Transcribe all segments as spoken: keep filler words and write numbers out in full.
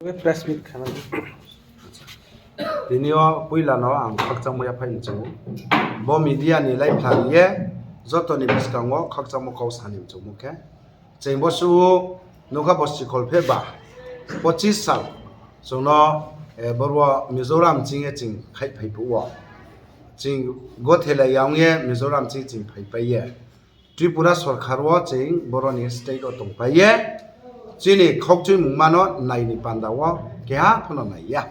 Press meet khanani. Tini o puila no ang khakchangma yaphai muchungo. Bo media ni lai phlariye jotoni bwskango khakchangma kok sani muchungo khe. Chwng bo suo nukha bo sikol phe ba pochis sal chwngno, eh, borwa Mizoram chingye chwng khai phai phuo. Chwng gothelai ya wngye Mizoram ching chwng phai paiye. Tripura sorkar o chwng boroni state o tongpaiye, chini khokchwimung mano naini panda o keha phano naiya.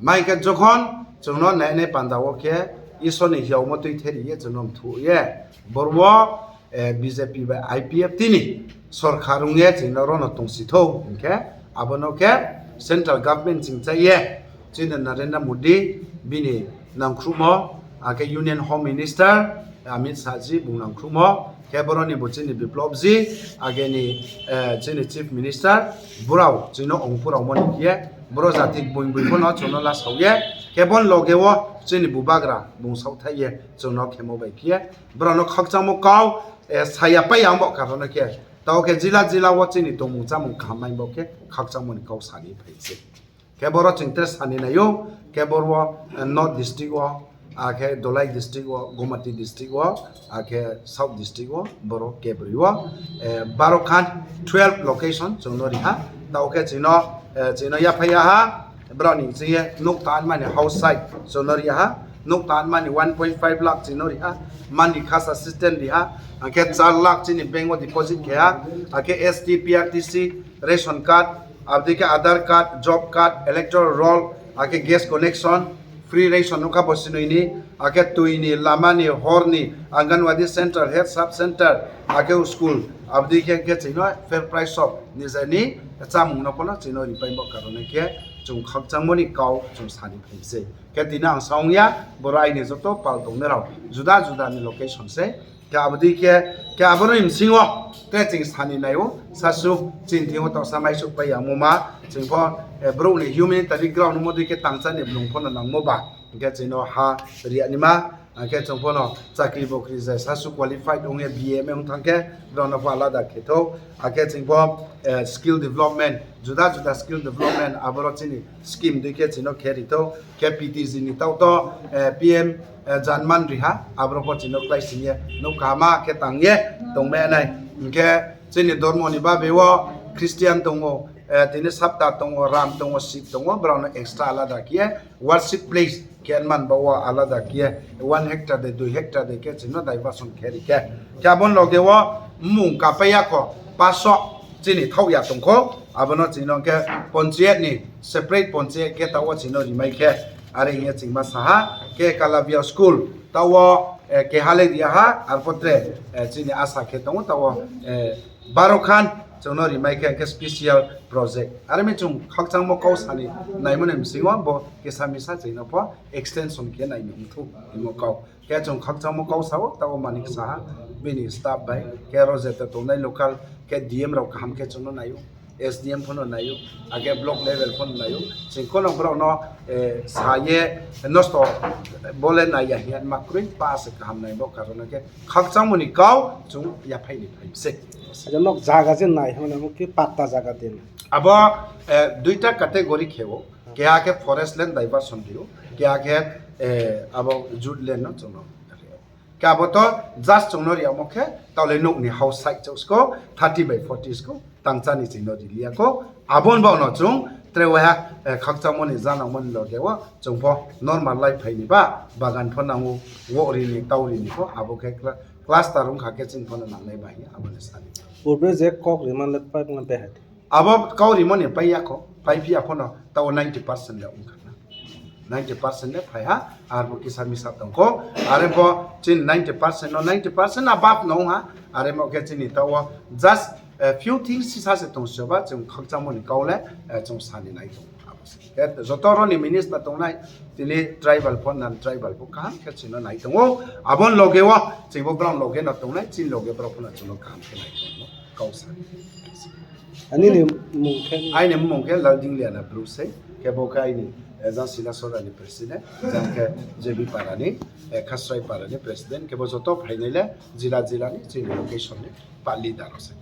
Maikhe jokhon chwngno nainai panda o khe Isorni hiyaomo twi theriye chwngno mthuye, borwo, eh, B J P bai I P F T ni sorkar wngye chwngno rono tongsithok hinkhe abono khe central government chwng chaiye. Chini Narendra Modi bini nangkhrumo, akhe Union Home Minister Amit Shah ji bung nangkhrumo, khe boroni bo chini Biplop ji, ageni, eh, chini Chief Minister, borao chino ongpurao mani khe, boro jati bui bui bono chwngno lasauye, khe bon loge o chini bubagra bung sauthaye chwngno khemo bai khe, borano khakchangmo kau, eh, saya pai ang bo karono khe, tao khe jila jila o chini tongmung chamung kaham mai bo khe khakchangmoni kau sani phai se. Khe boro chwng tre sani naio, khe boro, eh, North District o, akhe Dholai District o, Gomati District o, akhe South District o, boro kebrwi o, eh, baro khan twelve location chwngno riha. Tao khe chwngno, eh, chwngno yaphai yaha, broni chwngye nuk ta mani house site chwngno riha, nuk ta mani one point five lakh chwngno riha, mani khasa system riha, akhe char lakh chini bank o deposit kheha, akhe S T, P R T C, ration card, abdi khe Aadhaar card, job card, electoral roll, akhe gas connection, free ration nukha bo sinwini, akhe twini, lamani, horni, Anganwadi center, health sub center, akhe school, abdi khe, khe chino fair price shop, nijeni chamung no pono chino ripai bo karone khe chwng khakchangmoni kau chwng sani phaimse. Khe tini ang saungya, boro aini joto pal tongnai rok juda juda ni location se. Khe abodi khe, khe aboni bisingo tei chwng sani naio, sasuk chini thingo toksa maisuk pai yangmo ma, chwng pho, eh, borokni humanitarian ground wngmo dui khe tangchani blung phano nangmo ba, hingkhe chwngno ha riyani ma, hingkhe chwng phano chakri bokri jai sasuk qualified wngya B M wng thangkhe borokno pho alada khe thok, hakhe chwng pho, eh, skill development, juda juda skill development aborok chini scheme dui khe chwngno khe rithok, khe P T G ni tauto, eh, P M, eh, Janman riha, aborok bo chwngno klai singye, no kahama khe tangye tongmai nai. Hingkhe chini dormo ni babe o Christian tongo, eh, tini Sapta tongo, Ram tongo, Sib tongo, borokno extra alada khe worship place khe man ba o alada khe one hectare de, dui hectare de khe chwngno diversion khe rikhe. Khe aboni loge o mung kapai yakho, paso chini thok ya tongkho, abono chwngno khe ponchayat ni separate ponchayat khe tao chwngno rimai khe, are hingye chwngma saha khe Kalabia school tao, eh, keha le riya ha, arpore, eh, chini asa khe tongo tao, eh, baro khan chwngno rimai khe, khe special project. Are mi chwng khakchangmo kau sani naimani bisingo bo kisa misa chwngno pho extension khe naini wngthuk himo kau. Khe chwng khakchangmo kau sao, tabo Manik Saha, bini staff bai, khe aro jeta tongnai local, khe D M rok kaham khe chwngno naio, S D M phano naio, age block level phano naio, chwng kono borokno, eh, saye nosto bole naiya hiya ma kwrwi pa se kaham nai bo karone khe khakchangmoni kau chwng yaphaini phaimse. Acha nok jaga je nai hwnwi namo khe patta jaga din. Abo, eh, duita category kheo. Keha khe forest land diversion rio, keha khe, eh, abo jute land no chwngno rio. Khe abo to just chwngno riamo khe tole nokni house side choksko thirty by forty sko tangchani chwngno riliya ko. Abon bono chwng tre waha, eh, khakchangmoni janangmani loge o chwng pho normal life phaini ba bagan pho nango, wok rini, tau rini pho abo khe cla-, cluster wngkha khe chwng phono nangnai bahai aboni sani. Purbe je kok riman le pipe ngan te hai. Abo kau rimoni pai yakho, pai phiya phano tao ninety percent le wngkha na. Ninety percent le phai ha, arbo kisa misa tongkho, are bo chini ninety percent no, ninety percent above no wngha, are mo khe chini tao just a few things sisa se tong soba, chwng khakchangmoni kau le, eh, chwng sani nai tong. Khe joto roni minister tongnai, tini tribal pho, non tribal pho kaham khe chwngno nai tongo, abon loge o chwngbo borok loge no tongnai, chini loge borok phano chwngno kaham khe nai tongo. Kau sa. Ani ni mung khe? Aini mung khe Laldingliana Bru se, khe bo khe aini, eh, jang Silasora ni president, jang khe J B Para ni, eh, Khasrai Para ni president, khe bo joto phainai le jila jila ni chini location ni pa leader rok se.